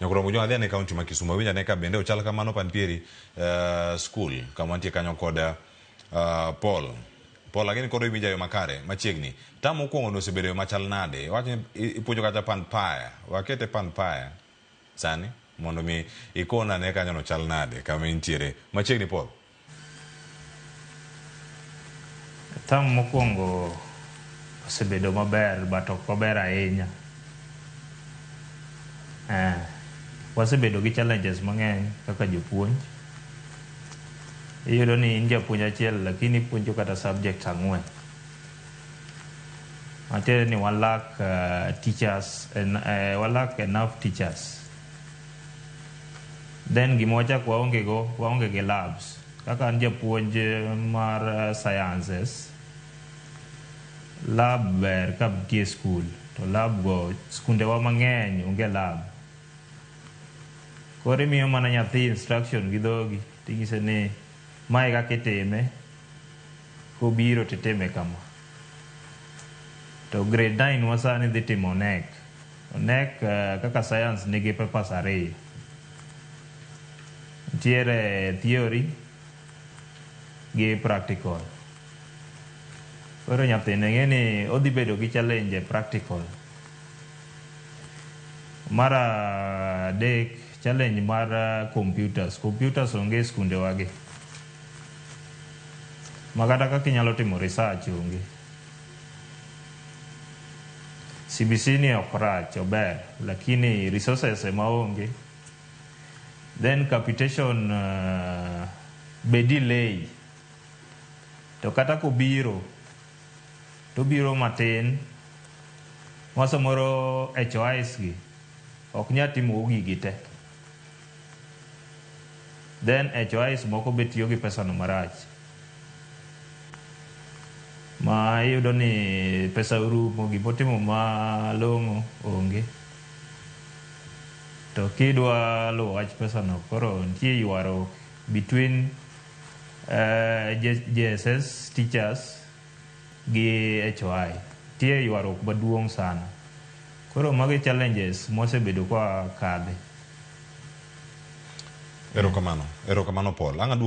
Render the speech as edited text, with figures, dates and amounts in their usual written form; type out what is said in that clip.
Nyakurom Ujwang' adhi ane kaunti ma Kisumu awinj ane ka bende ochal kamano Panpieri skul kama wantie kanyo kod Paul. Paul ageni koro iwinja yo makare machiegni. Tam mokwongo no osebedo yo machal nade? Iwacho ni ipuonjo kata pan paya. Wakete pan paya sani mondo mi ikon ane kanyo no chal nade kama intiere. Machiegni Paul. Term mokwongo osebedo maber but ok ober ahinya. Eh, wasebedo gi challenges mang'eny kaka jopuonj. Iyudo ni in japuonj achiel lakini ipuonjo kata subjects ang'wen. Matiende ni wa lack teachers, wa lack enough teachers. Then gima wachak waonge go, waonge gi labs. Kaka an japuonj mar sciences, lab ber ka nitie e skul, to lab go skundewa mang'eny onge lab. Koro imiyo mana nyathi instruction gi dhogi, ting'ise ni mae kaka itime, kobiro titime kama. To grade 9 wa sani dhi timo KNEC. KNEC kaka science nigi papers ariyo. Nitiere theory gi practical. Koro nyathino ing'e ni odhi bedo gi challenge e practical. Mar adek, challenge mar computers. Computers onge e skundewa gi. Ma kata kaka inyalo timo research onge. CBC ni ok rach, ober, lakini resources ema onge. Then capitation be delay. To kata kobiro, to obiro matin, ma samoro HOIs gi ok nyal timo gigi te. Then HOIs moko be tiyo gi pesa no marach. Ma iyudo ni pesa orumo, gimotimo malong'o onge. To kidwa luwo wach pesa no, koro nitie ywaruok between JSS teachers gi HOI. Nitie ywaruok maduong' sana. Koro magi challenges mwasebedo kwa kadhe. Erokamano. Erokamano Paul. Ang' aduogi